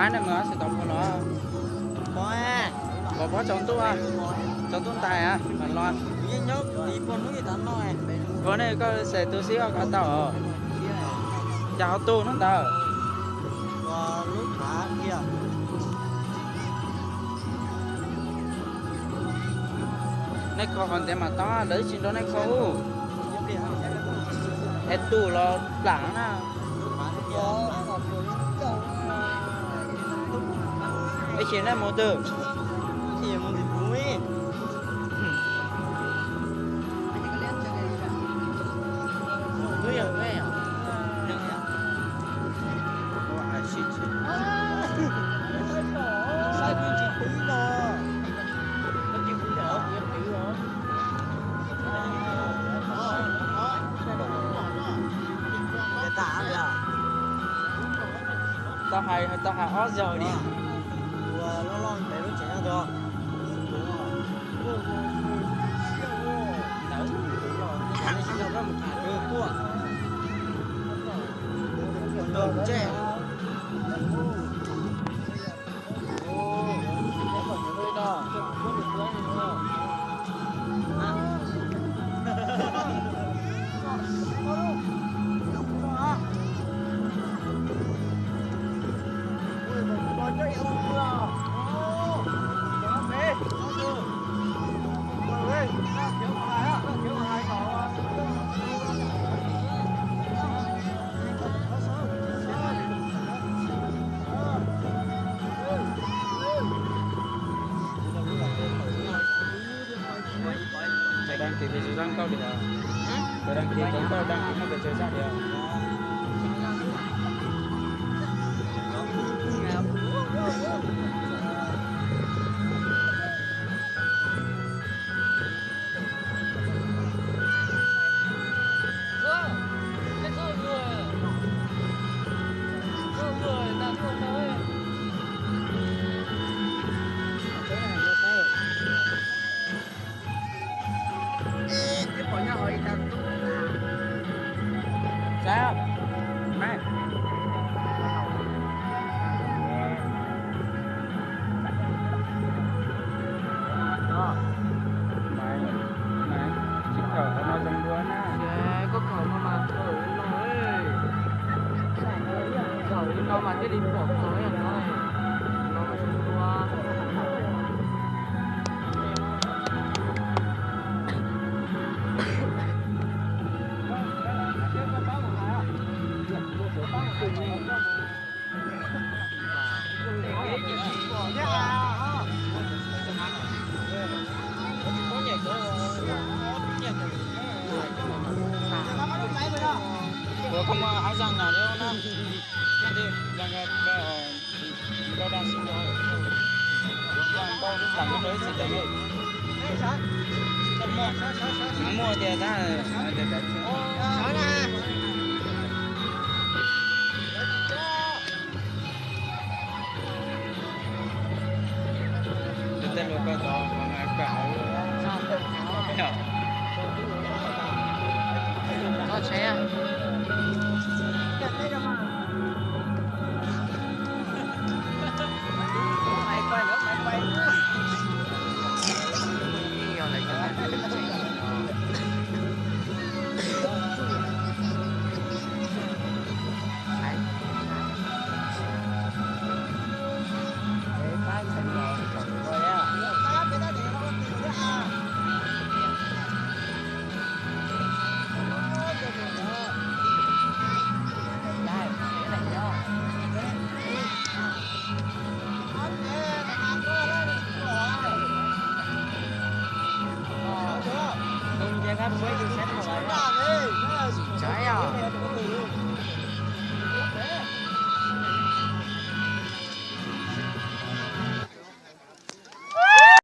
Ab, nej mus xwm tau pua los? Pov tsaus ntuj, tsaus ntuj ntais mam los. Pua nej koj xav tu sib oj kov tau. Cas ho tu hnub ntawd? Nej kho qhov ntawd mas tau, lawv tsis nrog nej kho ub. Es tu los plam na. Ib chim nej mus twg? Tau hais, tau hais ob zaug li. Cov đăng ký pes tsawg zaj nkauj li os? Cov đăng ký cov nkauj đăng ký muaj pes tsawg zaj li os? Koj khaum no mas khaum li no, khaum li no mas thiaj li pom txog no, no mas zoo dua. Ua koj muaj hab zaj nyas li no, nkauj dab tsi, nkauj dab tsi. Muaj tiag tab. Tej luag koj tod mas kawm hauv. Txhob tsheb.